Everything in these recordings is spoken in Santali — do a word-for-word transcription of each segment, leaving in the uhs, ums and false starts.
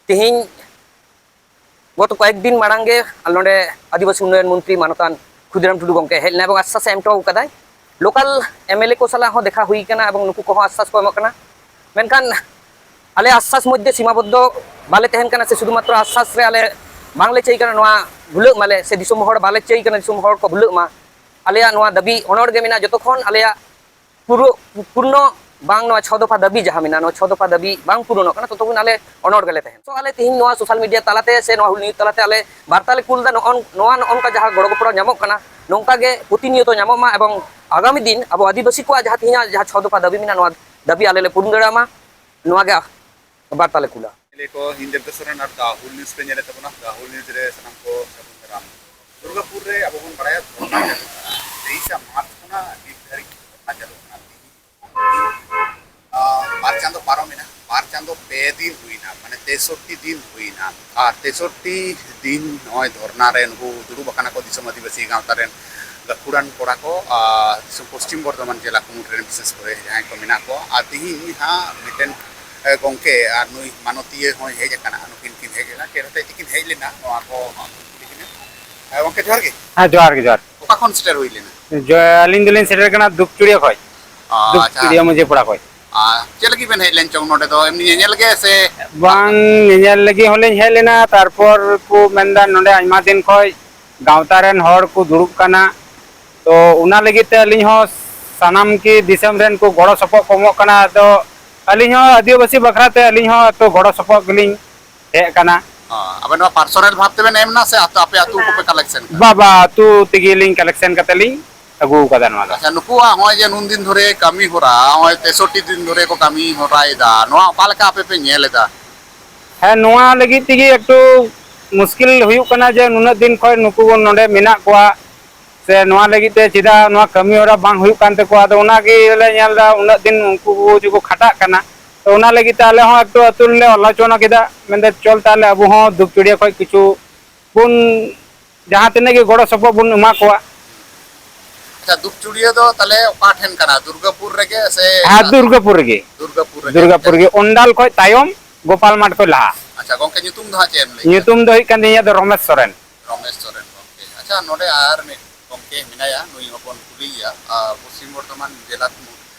ᱛᱮᱦᱮᱧ ᱜᱚᱛᱚ ᱠᱚᱭᱮᱠ ᱫᱤᱱ ᱢᱟᱲᱟᱝ ᱜᱮ ᱱᱚᱰᱮ ᱟᱹᱫᱤᱵᱟᱹᱥᱤ ᱩᱱᱱᱚᱭᱚᱱ ᱢᱚᱱᱛᱨᱤ ᱢᱟᱱᱚᱛᱟᱱ ᱠᱷᱩᱫᱤᱨᱟᱢ ᱴᱩᱰᱩ ᱜᱚᱢᱠᱮ ᱦᱮᱡ ᱞᱮᱱᱟ ᱮᱵᱚᱝ ᱟᱥᱥᱟᱥ ᱮ ᱮᱢ ᱦᱚᱴᱚ ᱟᱠᱟᱫᱟᱭ᱾ ᱞᱳᱠᱟᱞ ᱮᱢ ᱮᱞ ᱮ ᱠᱚ ᱥᱟᱞᱟᱜ ᱦᱚᱸ ᱫᱮᱠᱷᱟ ᱦᱩᱭ ᱠᱟᱱᱟ ᱮᱵᱚᱝ ᱱᱩᱠᱩ ᱠᱚᱦᱚᱸ ᱟᱥᱥᱟᱥ ᱠᱚ ᱮᱢᱚᱜ ᱠᱟᱱᱟ᱾ ᱢᱮᱱᱠᱷᱟᱱ ᱟᱞᱮ ᱟᱥᱥᱟᱥ ᱢᱚᱫᱽᱫᱷᱮ ᱥᱤᱢᱟᱵᱚᱫᱽᱫᱷᱚ ᱵᱟᱞᱮ ᱛᱟᱦᱮᱱ ᱠᱟᱱᱟ, ᱥᱮ ᱥᱩᱫᱷᱩ ᱢᱟᱛᱨᱚ ᱟᱥᱥᱟᱥ ᱨᱮ ᱟᱞᱮ ᱵᱟᱝᱞᱮ ᱪᱟᱹᱭ ᱠᱟᱱᱟ ᱱᱚᱣᱟ ᱵᱷᱩᱞᱟᱹᱜ ᱢᱟᱞᱮ, ᱥᱮ ᱫᱤᱥᱚᱢ ᱦᱚᱲ ᱵᱟᱞᱮ ᱪᱟᱹᱭ ᱠᱟᱱᱟ ᱫᱤᱥᱚᱢ ᱦᱚᱲ ᱠᱚ ᱵᱷᱩᱞᱟᱹᱜ ᱢᱟ᱾ ᱟᱞᱮᱭᱟᱜ ᱱᱚᱣᱟ ᱫᱟᱹᱵᱤ ᱚᱱᱚᱲ ᱜᱮ ᱢᱮᱱᱟᱜᱼᱟ, ᱡᱚᱛᱚᱠᱷᱚᱱ ᱟᱞᱮᱭᱟᱜ ᱯᱩᱨᱟᱹ ᱯᱩᱨᱱᱚ ᱵᱟᱝ ᱱᱚᱣᱟ ᱪᱷᱚ ᱫᱚᱯᱷᱟ ᱫᱟᱹᱵᱤ ᱡᱟᱦᱟᱸ ᱢᱮᱱᱟᱜᱼᱟ, ᱱᱚᱣᱟ ᱪᱷᱚ ᱫᱚᱯᱷᱟ ᱫᱟᱹᱵᱤ ᱵᱟᱝ ᱯᱩᱨᱚᱱᱚᱜ ᱠᱟᱱᱟ, ᱛᱚᱛᱚᱠᱷᱚᱱ ᱟᱞᱮ ᱚᱱᱚᱲ ᱜᱮᱞᱮ ᱛᱟᱦᱮᱱᱟ᱾ ᱛᱚ ᱟᱞᱮ ᱛᱮᱦᱮᱧ ᱱᱚᱣᱟ ᱥᱳᱥᱟᱞ ᱢᱤᱰᱤᱭᱟ ᱛᱟᱞᱟᱛᱮ ᱥᱮ ᱱᱚᱣᱟ ᱦᱩᱞ ᱱᱤᱭᱩᱡᱽ ᱛᱟᱞᱟᱛᱮ ᱟᱞᱮ ᱵᱟᱨᱛᱟ ᱞᱮ ᱠᱩᱞ ᱮᱫᱟ, ᱱᱚᱜᱼᱚ ᱱᱚᱣᱟ ᱱᱚᱜᱼᱚ ᱱᱚᱝᱠᱟ ᱡᱟᱦᱟᱸ ᱜᱚᱲᱚ ᱜᱚᱯᱚᱲᱚ ᱧᱟᱢᱚᱜ ᱠᱟᱱᱟ, ᱱᱚᱝᱠᱟ ᱜᱮ ᱯᱨᱚᱛᱤᱱᱤᱭᱚᱛᱚ ᱧᱟᱢᱚᱜ ᱢᱟ ᱮᱵᱚᱝ ᱟᱜᱟᱢᱤ ᱫᱤᱱ ᱟᱵᱚ ᱟᱹᱫᱤᱵᱟᱹᱥᱤ ᱠᱚᱣᱟᱜ ᱡᱟᱦᱟᱸ ᱛᱮᱦᱮᱧᱟᱜ ᱡᱟᱦᱟᱸ ᱪᱷᱚ ᱫᱚᱯᱷᱟ ᱫᱟᱹᱵᱤ ᱢᱮᱱᱟᱜᱼᱟ, ᱱᱚᱣᱟ ᱫᱟᱹᱵᱤ ᱟᱞᱮ ᱞᱮ ᱯᱩᱨᱩᱱ ᱫᱟᱲᱮᱭᱟᱜ ᱢᱟ, ᱱᱚᱣᱟ ᱜᱮ ᱵᱟᱨᱛᱟ ᱞᱮ ᱠᱩᱞᱟ᱾ ᱧᱮᱞᱮᱫ ᱠᱚ ᱤᱧ ᱫᱮᱵᱽᱫᱟᱥ ᱥᱚᱨᱮᱱ ᱟᱨ ᱫᱟ ᱦᱩᱞ ᱱᱤᱭᱩᱡᱽ ᱯᱮ ᱧᱮᱞᱮᱫ ᱛᱟᱵᱚᱱᱟ᱾ ᱫᱟ ᱦᱩᱞ ᱱᱤᱭᱩᱡᱽ ᱨᱮ ᱥᱟᱱᱟᱢ ᱠᱚ ᱥᱟᱹᱜᱩᱱ ᱫᱟᱨᱟᱢ᱾ ᱫᱩᱨᱜᱟᱯᱩᱨ ᱨᱮ ᱟᱵᱚ ᱵᱚᱱ ᱵᱟᱲᱟᱭᱟ ᱫᱷᱚᱨᱱᱟ ᱪᱟᱹᱞᱩᱜ ᱠᱟᱱᱟ, ᱛᱮᱭᱤᱥᱟ ᱢᱟᱨᱪ ᱠᱷᱚᱱᱟᱜ ᱱᱤᱛ ᱫᱷᱟᱹᱨᱤᱡ ᱫᱷᱚᱨᱱᱟ ᱪᱟᱹᱞᱩᱜ ᱠᱟᱱᱟ᱾ ᱛᱮᱦᱮᱧ, ᱟᱨ, ᱵᱟᱨ ᱪᱟᱸᱫᱚ ᱯᱟᱨᱚᱢᱮᱱᱟ, ᱵᱟᱨ ᱪᱟᱸᱫᱚ ᱯᱮ ᱫᱤᱱ ᱦᱩᱭᱱᱟ, ᱢᱟᱱᱮ ᱛᱮᱥᱚᱴᱴᱤ ᱫᱤᱱ ᱦᱩᱭᱱᱟ᱾ ᱟᱨ ᱛᱮᱥᱚᱴᱴᱤ ᱫᱤᱱ ᱱᱚᱜᱼᱚᱭ ᱫᱷᱚᱨᱱᱟ ᱨᱮ ᱱᱩᱠᱩ ᱫᱩᱲᱩᱵ ᱟᱠᱟᱱᱟ ᱠᱚ ᱫᱤᱥᱚᱢ ᱟᱹᱫᱤᱵᱟᱹᱥᱤ ᱜᱟᱶᱛᱟ ᱨᱮᱱ ᱜᱟᱹᱠᱷᱩᱲᱟᱱ ᱠᱚᱲᱟ ᱠᱚ, ᱟᱨ ᱫᱤᱥᱚᱢ ᱯᱚᱥᱪᱤᱢ ᱵᱚᱨᱫᱷᱚᱢᱟᱱ ᱡᱮᱞᱟ ᱠᱩᱢᱩᱴ ᱨᱮᱱ ᱵᱤᱥᱮᱥ ᱠᱚᱨᱮ ᱡᱟᱦᱟᱸᱭ ᱠᱚ ᱢᱮᱱᱟᱜ ᱠᱚᱣᱟ᱾ ᱟᱨ ᱛᱮᱦᱮᱧ ᱦᱟᱸᱜ ᱢᱤᱫᱴᱮᱱ, ᱮ, ᱜᱚᱢᱠᱮ ᱟᱨ ᱱᱩᱭ ᱢᱟᱱᱚᱛᱤᱭᱟᱹ ᱦᱚᱸᱭ ᱦᱮᱡ ᱟᱠᱟᱱᱟ, ᱱᱩᱠᱤᱱ ᱠᱤᱱ ᱦᱮᱡ ᱞᱮᱱᱟ, ᱪᱮᱫ ᱦᱚᱛᱮᱡ ᱛᱮᱠᱤᱱ ᱦᱮᱡ ᱞᱮᱱᱟ ᱱᱚᱣᱟ ᱠᱚ ᱦᱟᱸᱜ ᱠᱩᱞᱤ ᱠᱤᱱᱟ᱾ ᱦᱮᱸ, ᱜᱚᱢᱠᱮ ᱡᱚᱦᱟᱨ ᱜᱮ᱾ ᱦᱮᱸ, ᱡᱚᱦᱟᱨ ᱜᱮ, ᱡᱚᱦᱟᱨ᱾ ᱚᱠᱟ ᱠᱷᱚᱱ ᱥᱮᱴᱮᱨ ᱦᱩᱭ ᱞᱮᱱᱟ? ᱡᱚ-, ᱟᱹᱞᱤᱧ ᱫᱚᱞᱤᱧ ᱥᱮᱴᱮᱨ ᱠᱟᱱᱟ ᱫᱩᱠᱪᱩᱲᱤᱭᱟᱹ ᱠᱷᱚᱡ᱾ ᱟᱪᱪᱷᱟ᱾ ᱫᱩᱠᱪᱩᱲᱤᱭᱟᱹ ᱢᱟᱹᱡᱷᱤ ᱯᱟᱲᱟ ᱠᱷᱚᱡ᱾ ᱟᱨ ᱪᱮᱫ ᱞᱟᱹᱜᱤᱫ ᱵᱮᱱ ᱦᱮᱡ ᱞᱮᱱ ᱪᱚᱝ ᱱᱚᱰᱮ ᱫᱚ? ᱮᱢᱱᱤ ᱧᱮᱧᱮᱞ ᱜᱮ ᱥᱮ? ᱵᱟᱝ, ᱧᱮᱧᱮᱞ ᱞᱟᱹᱜᱤᱫ ᱦᱚᱸᱞᱤᱧ ᱦᱮᱡ ᱞᱮᱱᱟ, ᱛᱟᱨᱯᱚᱨ ᱠᱚ ᱢᱮᱱᱫᱟ ᱱᱚᱰᱮ ᱟᱭᱢᱟ ᱫᱤᱱ ᱠᱷᱚᱡ ᱜᱟᱶᱛᱟ ᱨᱮᱱ ᱦᱚᱲ ᱠᱚ ᱫᱩᱲᱩᱵ ᱠᱟᱱᱟ, ᱛᱚ ᱚᱱᱟ ᱞᱟᱹᱜᱤᱫ ᱛᱮ ᱟᱹᱞᱤᱧ ᱦᱚᱸ ᱥᱟᱱᱟᱢ ᱠᱤ ᱫᱤᱥᱚᱢ ᱨᱮᱱ ᱠᱚ ᱜᱚᱲᱚ ᱥᱚᱯᱚᱦᱚᱫ ᱠᱚ ᱮᱢᱚᱜ ᱠᱟᱱᱟ, ᱟᱫᱚ ᱟᱹᱞᱤᱧ ᱦᱚᱸ ᱟᱹᱫᱤᱵᱟᱹᱥᱤ ᱵᱟᱠᱷᱨᱟ ᱛᱮ ᱟᱹᱞᱤᱧ ᱦᱚᱸ ᱛᱚ ᱜᱚᱲᱚ ᱥᱚᱯᱚᱦᱚᱫ ᱜᱮᱞᱤᱧ ᱦᱮᱡ ᱟᱠᱟᱱᱟ᱾ ᱦᱚᱸ, ᱟᱵᱮᱱ ᱱᱚᱣᱟ ᱯᱟᱨᱥᱚᱱᱟᱞ ᱵᱷᱟᱵ ᱛᱮᱵᱮᱱ ᱮᱢ ᱮᱱᱟ ᱥᱮ ᱟᱹᱛᱩ, ᱟᱯᱮ ᱟᱹᱛᱩ ᱠᱚᱯᱮ ᱠᱟᱞᱮᱠᱥᱚᱱ ᱠᱟᱱᱟ? ᱵᱟ, ᱵᱟ, ᱟᱹᱛᱩ ᱛᱮᱜᱮ ᱞᱤᱧ ᱠᱟᱞᱮᱠᱥᱚᱱ ᱠᱟᱛᱮ ᱞᱤᱧ ᱟᱹᱜᱩ ᱟᱠᱟᱫᱟ ᱱᱚᱣᱟ ᱫᱚ᱾ ᱟᱪᱪᱷᱟ, ᱱᱩᱠᱩᱣᱟᱜ ᱱᱚᱜᱼᱚᱭ ᱡᱮ ᱱᱩᱱ ᱫᱤᱱ ᱫᱷᱚᱨᱮ ᱠᱟᱹᱢᱤ ᱦᱚᱨᱟ, ᱱᱚᱜᱼᱚᱭ ᱛᱮᱥᱚᱴᱴᱤ ᱫᱤᱱ ᱫᱷᱚᱨᱮ ᱠᱚ ᱠᱟᱹᱢᱤ ᱦᱚᱨᱟᱭᱮᱫᱟ, ᱱᱚᱣᱟ ᱚᱠᱟ ᱞᱮᱠᱟ ᱟᱯᱮ ᱯᱮ ᱧᱮᱞ ᱮᱫᱟ? ᱦᱮᱸ, ᱱᱚᱣᱟ ᱞᱟᱹᱜᱤᱫ ᱛᱮᱜᱮ ᱮᱠᱴᱩ ᱢᱩᱥᱠᱤᱞ ᱦᱩᱭᱩᱜ ᱠᱟᱱᱟ ᱡᱮ ᱱᱩᱱᱟᱹᱜ ᱫᱤᱱ ᱠᱷᱚᱱ ᱱᱩᱠᱩ ᱱᱚᱰᱮ ᱢᱮᱱᱟᱜ ᱠᱚᱣᱟ, ᱥᱮ ᱱᱚᱣᱟ ᱞᱟᱹᱜᱤᱫ ᱛᱮ ᱪᱮᱫᱟᱜ ᱱᱚᱣᱟ ᱠᱟᱹᱢᱤ ᱦᱚᱨᱟ ᱵᱟᱝ ᱦᱩᱭᱩᱜ ᱠᱟᱱ ᱛᱟᱠᱚᱣᱟ᱾ ᱟᱫᱚ ᱚᱱᱟ ᱜᱮ ᱞᱮ ᱧᱮᱞ ᱮᱫᱟ, ᱩᱱᱟᱹᱜ ᱫᱤᱱ ᱩᱱᱠᱩ ᱠᱚ ᱡᱮ ᱠᱚ ᱠᱷᱟᱴᱟᱜ ᱠᱟᱱᱟ᱾ ᱛᱚ ᱚᱱᱟ ᱞᱟᱹᱜᱤᱫ ᱛᱮ ᱟᱞᱮ ᱦᱚᱸ ᱮᱠᱴᱩ ᱟᱹᱛᱩ ᱨᱮᱞᱮ ᱟᱞᱳᱪᱚᱱᱟ ᱠᱮᱫᱟ, ᱢᱮᱱᱫᱟ ᱪᱚᱞ ᱛᱟᱦᱞᱮ ᱟᱵᱚ ᱦᱚᱸ ᱫᱩᱠᱪᱩᱲᱤᱭᱟᱹ ᱠᱷᱚᱱ ᱠᱤᱪᱷᱩ ᱵᱚᱱ, ᱡᱟᱦᱟᱸ ᱛᱤᱱᱟᱹᱜ ᱜᱮ ᱜᱚᱲᱚ ᱥᱚᱯᱚᱦᱚᱫ ᱵᱚᱱ ᱮᱢᱟ ᱠᱚᱣᱟ᱾ ᱟᱪᱪᱷᱟ, ᱫᱩᱠᱪᱩᱲᱤᱭᱟᱹ ᱫᱚ ᱛᱟᱦᱞᱮ ᱚᱠᱟ ᱴᱷᱮᱱ ᱠᱟᱱᱟ? ᱫᱩᱨᱜᱟᱯᱩᱨ ᱨᱮᱜᱮ ᱥᱮ? ᱦᱮᱸ, ᱫᱩᱨᱜᱟᱯᱩᱨ ᱨᱮᱜᱮ᱾ ᱫᱩᱨᱜᱟᱯᱩᱨ ᱨᱮᱜᱮ᱾ ᱫᱩᱨᱜᱟᱯᱩᱨ ᱨᱮᱜᱮ, ᱚᱱᱰᱟᱞ ᱠᱷᱚᱱ ᱛᱟᱭᱚᱢ, ᱜᱳᱯᱟᱞ ᱢᱟᱴᱷ ᱠᱷᱚᱱ ᱞᱟᱦᱟ᱾ ᱟᱪᱪᱷᱟ ᱜᱚᱝᱠᱮ, ᱧᱩᱛᱩᱢ ᱫᱚ ᱦᱟᱸᱜ ᱪᱮᱫ ᱮᱢ ᱞᱟᱹᱭ ᱠᱮᱫᱟ? ᱧᱩᱛᱩᱢ ᱫᱚ ᱦᱩᱭᱩᱜ ᱠᱟᱱ ᱛᱤᱧᱟ ᱫᱚ ᱨᱚᱢᱮᱥ ᱥᱚᱨᱮᱱ᱾ ᱨᱚᱢᱮᱥ ᱥᱚᱨᱮᱱ ᱜᱚᱝᱠᱮ᱾ ᱟᱪᱪᱷᱟ, ᱱᱚᱰᱮ ᱟᱨ ᱢᱤᱫ ᱜᱚᱝᱠᱮ ᱢᱮᱱᱟᱭᱟ, ᱱᱩᱭ ᱦᱚᱸᱵᱚᱱ ᱠᱩᱞᱤᱭᱮᱭᱟ᱾ ᱟᱨ ᱯᱚᱥᱪᱤᱢ ᱵᱚᱨᱫᱷᱚᱢᱟᱱ ᱡᱮᱞᱟ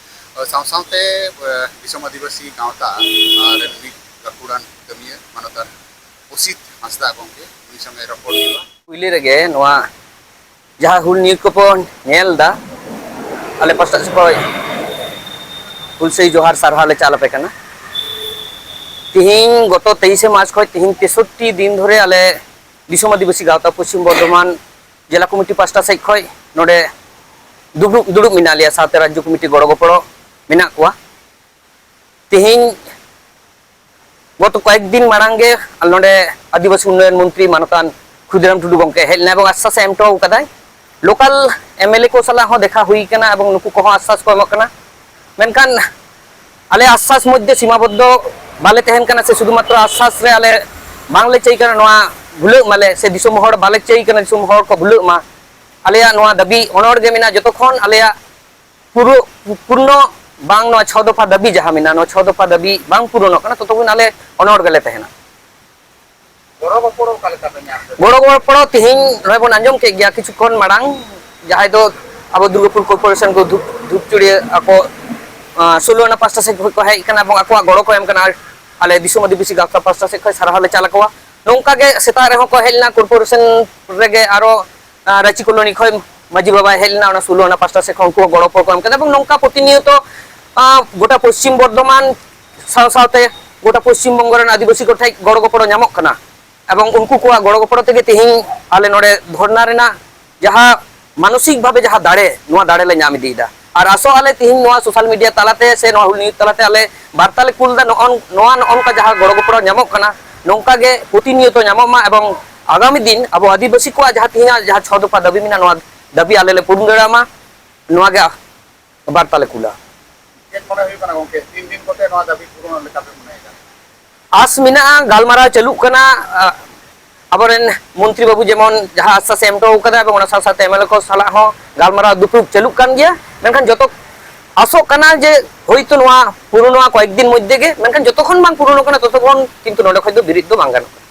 ᱥᱟᱶ ᱥᱟᱶᱛᱮ, ᱮ, ᱫᱤᱥᱚᱢ ᱟᱹᱫᱤᱵᱟᱹᱥᱤ ᱜᱟᱶᱛᱟ ᱟᱨ ᱢᱤᱫ ᱜᱟᱹᱠᱷᱩᱲᱟᱱ ᱠᱟᱹᱢᱤᱭᱟᱹ ᱢᱟᱱᱚᱛᱟᱱ ᱚᱥᱤᱛ ᱦᱟᱸᱥᱫᱟ ᱜᱚᱝᱠᱮ, ᱩᱱᱤ ᱥᱚᱸᱜᱮ ᱨᱚᱯᱚᱲ ᱦᱩᱭᱩᱜᱼᱟ᱾ ᱯᱩᱭᱞᱩ ᱨᱮᱜᱮ ᱱᱚᱣᱟ ᱡᱟᱦᱟᱸ ᱦᱩᱞ ᱧᱤᱨ ᱠᱚᱵᱚᱱ ᱧᱮᱞ ᱮᱫᱟ, ᱟᱞᱮ ᱯᱟᱥᱴᱟ ᱥᱮᱫ ᱠᱷᱚᱱ ᱦᱩᱞᱥᱟᱹᱭ ᱡᱚᱦᱟᱨ ᱥᱟᱨᱦᱟᱣ ᱞᱮ ᱪᱟᱞ ᱟᱯᱮ ᱠᱟᱱᱟ᱾ ᱛᱤᱦᱤᱧ ᱜᱚᱛᱚ ᱛᱮᱭᱤᱥᱮ ᱢᱟᱨᱪ ᱠᱷᱚᱱ ᱛᱤᱦᱤᱧ ᱛᱮᱥᱚᱴᱴᱤ ᱫᱤᱱ ᱫᱷᱚᱨᱮ ᱟᱞᱮ ᱫᱤᱥᱚᱢ ᱟᱹᱫᱤᱵᱟᱹᱥᱤ ᱜᱟᱶᱛᱟ ᱯᱚᱥᱪᱤᱢ ᱵᱚᱨᱫᱷᱚᱢᱟᱱ ᱡᱮᱞᱟ ᱠᱚᱢᱤᱴᱤ ᱯᱟᱥᱴᱟ ᱥᱮᱫ ᱠᱷᱚᱱ ᱱᱚᱰᱮ ᱫᱩᱲᱩᱵ, ᱫᱩᱲᱩᱵ ᱢᱮᱱᱟᱜ ᱞᱮᱭᱟ, ᱥᱟᱶᱛᱮ ᱨᱟᱡᱽᱡᱚ ᱠᱚᱢᱤᱴᱤ ᱜᱚᱲᱚ ᱜᱚᱯᱚᱲᱚ ᱢᱮᱱᱟᱜ ᱠᱚᱣᱟ᱾ ᱛᱤᱦᱤᱧ ᱜᱚᱛᱚ ᱠᱚᱭᱮᱠ ᱫᱤᱱ ᱢᱟᱲᱟᱝ ᱜᱮ ᱱᱚᱰᱮ ᱟᱹᱫᱤᱵᱟᱹᱥᱤ ᱩᱱᱱᱚᱭᱚᱱ ᱢᱚᱱᱛᱨᱤ ᱢᱟᱱᱚᱛᱟᱱ ᱠᱷᱩᱫᱤᱨᱟᱢ ᱴᱩᱰᱩ ᱜᱚᱢᱠᱮ ᱦᱮᱡ ᱞᱮᱱᱟ ᱮᱵᱚᱝ ᱟᱥᱥᱟᱥ ᱮ ᱮᱢ ᱦᱚᱴᱚ ᱟᱠᱟᱫᱟᱭ᱾ ᱞᱳᱠᱟᱞ ᱮᱢ ᱮᱞ ᱮ ᱠᱚ ᱥᱟᱞᱟᱜ ᱦᱚᱸ ᱫᱮᱠᱷᱟ ᱦᱩᱭ ᱠᱟᱱᱟ ᱮᱵᱚᱝ ᱱᱩᱠᱩ ᱠᱚᱦᱚᱸ ᱟᱥᱥᱟᱥ ᱠᱚ ᱮᱢᱚᱜ ᱠᱟᱱᱟ᱾ ᱢᱮᱱᱠᱷᱟᱱ ᱟᱞᱮ ᱟᱥᱥᱟᱥ ᱢᱚᱫᱽᱫᱷᱮ ᱥᱤᱢᱟᱵᱚᱫᱽᱫᱷᱚ ᱵᱟᱞᱮ ᱛᱟᱦᱮᱱ ᱠᱟᱱᱟ ᱥᱮ ᱥᱩᱫᱷᱩ ᱢᱟᱛᱨᱚ ᱟᱥᱥᱟᱥ ᱨᱮ ᱟᱞᱮ ᱵᱟᱝᱞᱮ ᱪᱟᱹᱭ ᱠᱟᱱᱟ ᱱᱚᱣᱟ ᱵᱷᱩᱞᱟᱹᱜ ᱢᱟᱞᱮ ᱥᱮ ᱫᱤᱥᱚᱢ ᱦᱚᱲ ᱵᱟᱞᱮ ᱪᱟᱹᱭ ᱠᱟᱱᱟ ᱫᱤᱥᱚᱢ ᱦᱚᱲ ᱠᱚ ᱵᱷᱩᱞᱟᱹᱜ ᱢᱟ᱾ ᱟᱞᱮᱭᱟᱜ ᱱᱚᱣᱟ ᱫᱟᱹᱵᱤ ᱚᱱᱚᱲ ᱜᱮ ᱢᱮᱱᱟᱜᱼᱟ, ᱡᱚᱛᱚ ᱠᱷᱚᱱ ᱟᱞᱮᱭᱟᱜ ᱯᱩᱨᱟᱹ ᱯᱩᱨᱱᱚ ᱵᱟᱝ ᱱᱚᱣᱟ ᱪᱷᱚ ᱫᱚᱯᱷᱟ ᱫᱟᱹᱵᱤ ᱡᱟᱦᱟᱸ ᱢᱮᱱᱟᱜᱼᱟ, ᱱᱚᱣᱟ ᱪᱷᱚ ᱫᱚᱯᱷᱟ ᱫᱟᱹᱵᱤ ᱵᱟᱝ ᱯᱩᱨᱚᱱᱚᱜ ᱠᱟᱱᱟ, ᱛᱚᱛᱚ ᱫᱤᱱ ᱟᱞᱮ ᱚᱱᱚᱲ ᱜᱮᱞᱮ ᱛᱟᱦᱮᱱᱟ᱾ ᱜᱚᱲᱚ ᱜᱚᱯᱚᱲᱚ ᱚᱠᱟ ᱞᱮᱠᱟ ᱯᱮ ᱧᱟᱢ ᱮᱫᱟ? ᱜᱚᱲᱚ ᱜᱚᱯᱚᱲᱚ ᱛᱮᱦᱮᱧ ᱱᱚᱜᱼᱚᱭ ᱵᱚᱱ ᱟᱸᱡᱚᱢ ᱠᱮᱫ ᱜᱮᱭᱟ ᱠᱤᱪᱷᱩ ᱠᱷᱚᱱ ᱢᱟᱲᱟᱝ, ᱡᱟᱦᱟᱸᱭ ᱫᱚ ᱟᱵᱚ ᱫᱩᱨᱜᱟᱯᱩᱨ ᱠᱚᱨᱯᱳᱨᱮᱥᱚᱱ ᱠᱚ ᱫᱷᱩᱯ, ᱫᱷᱩᱯᱪᱩᱲᱤᱭᱟᱹ ᱟᱠᱚ, ᱟᱸ, ᱥᱳᱞᱳ ᱟᱱᱟ ᱯᱟᱥᱴᱟ ᱥᱮᱫ ᱠᱷᱚᱱ ᱠᱚ ᱦᱮᱡ ᱟᱠᱟᱱᱟ ᱮᱵᱚᱝ ᱟᱠᱚᱣᱟᱜ ᱜᱚᱲᱚ ᱠᱚ ᱮᱢ ᱠᱟᱱᱟ᱾ ᱟᱞᱮ ᱫᱤᱥᱚᱢ ᱟᱹᱫᱤᱵᱟᱹᱥᱤ ᱜᱟᱶᱛᱟ ᱯᱟᱥᱴᱟ ᱥᱮᱫ ᱠᱷᱚᱱ ᱥᱟᱨᱦᱟᱣ ᱞᱮ ᱪᱟᱞ ᱟᱠᱚᱣᱟ᱾ ᱱᱚᱝᱠᱟ ᱜᱮ ᱥᱮᱛᱟᱜ ᱨᱮᱦᱚᱸ ᱠᱚ ᱦᱮᱡ ᱞᱮᱱᱟ ᱠᱚᱨᱯᱳᱨᱮᱥᱚᱱ ᱨᱮᱜᱮ, ᱟᱨᱚ, ᱟᱸ, ᱨᱟᱹᱪᱤ ᱠᱚᱞᱚᱱᱤ ᱠᱷᱚᱱ ᱢᱟᱹᱡᱷᱤ ᱵᱟᱵᱟᱭ ᱦᱮᱡ ᱞᱮᱱᱟ, ᱚᱱᱟ ᱥᱳᱞᱳ ᱟᱱᱟ ᱯᱟᱥᱴᱟ ᱥᱮᱫ ᱠᱷᱚᱱ ᱩᱱᱠᱩ ᱦᱚᱸ ᱜᱚᱲᱚ ᱠᱚ ᱮᱢ ᱠᱟᱱᱟ ᱮᱵᱚᱝ ᱱᱚᱝᱠᱟ ᱯᱨᱚᱛᱤᱱᱤᱭᱚᱛᱚ, ᱟᱸ, ᱜᱚᱴᱟ ᱯᱚᱥᱪᱤᱢ ᱵᱚᱨᱫᱷᱚᱢᱟᱱ ᱥᱟᱶ ᱥᱟᱶᱛᱮ ᱜᱚᱴᱟ ᱯᱚᱥᱪᱤᱢ ᱵᱚᱝᱜᱚ ᱨᱮᱱ ᱟᱹᱫᱤᱵᱟᱹᱥᱤ ᱠᱚ ᱴᱷᱮᱱ ᱜᱚᱲᱚ ᱜᱚᱯᱚᱲᱚ ᱧᱟᱢᱚᱜ ᱠᱟᱱᱟ᱾ ᱮᱵᱚᱝ ᱩᱱᱠᱩ ᱠᱚᱣᱟᱜ ᱜᱚᱲᱚ ᱜᱚᱯᱚᱲᱚ ᱛᱮᱜᱮ ᱛᱮᱦᱮᱧ ᱟᱞᱮ ᱱᱚᱰᱮ ᱫᱷᱚᱨᱱᱟ ᱨᱮᱱᱟᱜ ᱡᱟᱦᱟᱸ ᱢᱟᱱᱚᱥᱤᱠ ᱵᱷᱟᱵᱮ ᱡᱟᱦᱟᱸ ᱫᱟᱲᱮ, ᱱᱚᱣᱟ ᱫᱟᱲᱮ ᱞᱮ ᱧᱟᱢ ᱤᱫᱤᱭᱮᱫᱟ᱾ ᱟᱨ ᱟᱥᱚᱜ ᱟᱞᱮ ᱛᱮᱦᱮᱧ ᱱᱚᱣᱟ ᱥᱳᱥᱟᱞ ᱢᱤᱰᱤᱭᱟ ᱛᱟᱞᱟᱛᱮ ᱥᱮ ᱱᱚᱣᱟ ᱦᱩᱞ ᱱᱤᱭᱩᱡᱽ ᱛᱟᱞᱟᱛᱮ ᱟᱞᱮ ᱵᱟᱨᱛᱟ ᱞᱮ ᱠᱩᱞ ᱮᱫᱟ, ᱱᱚᱜᱼᱚ ᱱᱚᱣᱟ, ᱱᱚᱜᱼᱚ ᱱᱚᱝᱠᱟ ᱡᱟᱦᱟᱸ ᱜᱚᱲᱚ ᱜᱚᱯᱚᱲᱚ ᱧᱟᱢᱚᱜ ᱠᱟᱱᱟ, ᱱᱚᱝᱠᱟ ᱜᱮ ᱯᱨᱚᱛᱤᱱᱤᱭᱚᱛᱚ ᱧᱟᱢᱚᱜ ᱢᱟ ᱮᱵᱚᱝ ᱟᱜᱟᱢᱤ ᱫᱤᱱ ᱟᱵᱚ ᱟᱹᱫᱤᱵᱟᱹᱥᱤ ᱠᱚᱣᱟᱜ ᱡᱟᱦᱟᱸ ᱛᱮᱦᱮᱧᱟᱜ ᱡᱟᱦᱟᱸ ᱪᱷᱚ ᱫᱚᱯᱷᱟ ᱫᱟᱹᱵᱤ ᱢᱮᱱᱟᱜᱼᱟ, ᱱᱚᱣᱟ ᱫᱟᱹᱵᱤ ᱟᱞᱮ ᱞᱮ ᱯᱩᱨᱩᱱ ᱫᱟᱲᱮᱭᱟᱜ ᱢᱟ, ᱱᱚᱣᱟ ᱜᱮ ᱵᱟᱨᱛᱟ ᱞᱮ ᱠᱩᱞᱟ᱾ ᱪᱮᱫ ᱢᱚᱱᱮ ᱦᱩᱭᱩᱜ ᱠᱟᱱᱟ ᱜᱚᱝᱠᱮ, ᱛᱤᱱ ᱫᱤᱱ ᱠᱚᱛᱮ ᱱᱚᱣᱟ ᱫᱟᱹᱵᱤ ᱯᱩᱨᱚᱱᱚᱜ ᱞᱮᱠᱟ ᱯᱮ ᱢᱚᱱᱮᱭᱮᱫᱟ? ᱟᱥ ᱢᱮᱱᱟᱜᱼᱟ, ᱜᱟᱞᱢᱟᱨᱟᱣ ᱪᱟᱹᱞᱩᱜ ᱠᱟᱱᱟ᱾ ᱟ, ᱟᱵᱚᱨᱮᱱ ᱢᱚᱱᱛᱨᱤ ᱵᱟᱹᱵᱩ ᱡᱮᱢᱚᱱ ᱡᱟᱦᱟᱸ ᱟᱥᱥᱟᱥ ᱮ ᱮᱢ ᱦᱚᱴᱚ ᱠᱟᱫᱟ, ᱮᱵᱚᱝ ᱚᱱᱟ ᱥᱟᱶ ᱥᱟᱶᱛᱮ ᱮᱢ ᱮᱞ ᱮ ᱠᱚ ᱥᱟᱞᱟᱜ ᱦᱚᱸ ᱜᱟᱞᱢᱟᱨᱟᱣ ᱫᱩᱯᱲᱩᱵ ᱪᱟᱹᱞᱩᱜ ᱠᱟᱱ ᱜᱮᱭᱟ᱾ ᱢᱮᱱᱠᱷᱟᱱ ᱡᱚᱛᱚ ᱟᱥᱚᱜ ᱠᱟᱱᱟ ᱡᱮ ᱦᱳᱭᱛᱳ ᱱᱚᱣᱟ ᱯᱩᱨᱩᱱᱚᱜᱼᱟ ᱠᱚᱭᱮᱠ ᱫᱤᱱ ᱢᱚᱫᱽᱫᱷᱮ ᱜᱮ, ᱢᱮᱱᱠᱷᱟᱱ ᱡᱚᱛᱚᱠᱷᱚᱱ ᱵᱟᱝ ᱯᱩᱨᱩᱱᱚᱜ ᱠᱟᱱᱟ ᱛᱚᱛᱚᱠᱷᱚᱱ ᱠᱤᱱᱛᱩ ᱱᱚᱰᱮ ᱠᱷᱚᱱ ᱫᱚ ᱵᱤᱨᱤᱫ ᱫᱚ ᱵᱟᱝ ᱜᱟᱱᱚᱜ ᱠᱟᱱᱟ᱾